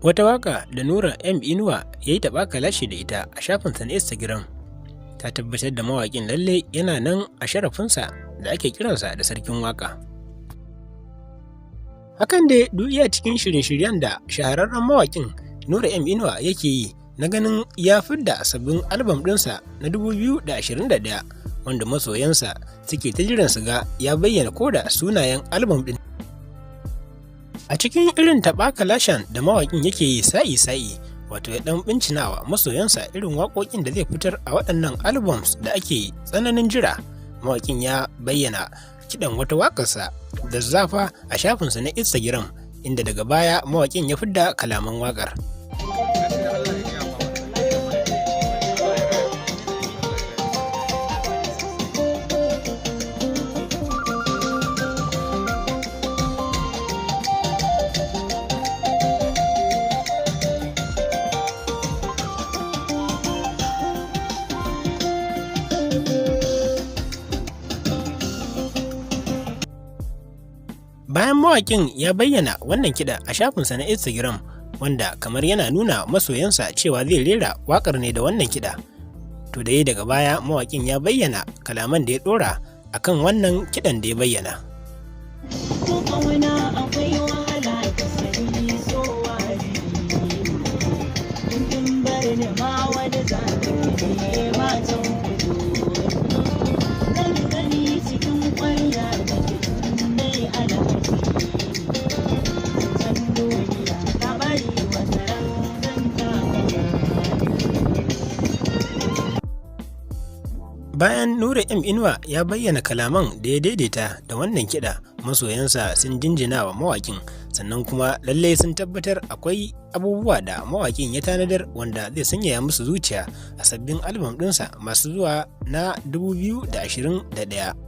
Wata waƙa da Nura M Inuwa ya yi taɓa kalashi da ita a shafinsa na Instagram ta tabbatar da mawaƙin lalle yana nan a sharafinsa da ake kiransa da sarkin waƙa. Hakan dai duk iya cikin shirye-shiryen da shahararren mawaƙin Nura M Inuwa yake yi na ganin ya fidda sabbin albam ɗinsa na 2021, wanda masoyansa suke ta jiran su ga ya bayyana koda sunayen albam ɗin. A cikin irin taɓa kalashen da mawaƙin yake yi sa'i-sa'i, wato ya ɗan bincinawa masoyansa irin waƙoƙin da zai fitar a waɗannan albums da ake tsananin jira. Mawaƙin ya bayyana kiɗan wata waƙarsa da zafa a shafinsa na Instagram, inda daga baya mawaƙin ya fidda kalaman waƙar. Bayan mawaƙin ya bayyana wannan kiɗa a shafinsa na Instagram, wanda kamar yana nuna masoyansa cewa zai rera waƙar ne da wannan kiɗa. To dai daga baya mawaƙin ya bayyana kalaman da ya ɗora a kan wannan kiɗan da ya bayyana. Ko ƙauna akwai wahala ta sani so wajibi. In kin bar ni ma wani za ta ki nema can kudu. Zan gani cikin ƙwarya take nai alhaji. Zancen duniya na bari wata ran zan taka. Bayan Nura M Inuwa ya bayyana kalaman da ya daidaita da wannan kiɗa, masoyansa sun jinjina wa mawaƙin, sannan kuma lallai sun tabbatar akwai abubuwa da mawaƙin ya tanadar wanda zai sanyaya musu zuciya a sabbin albam ɗinsa masu zuwa na 2021.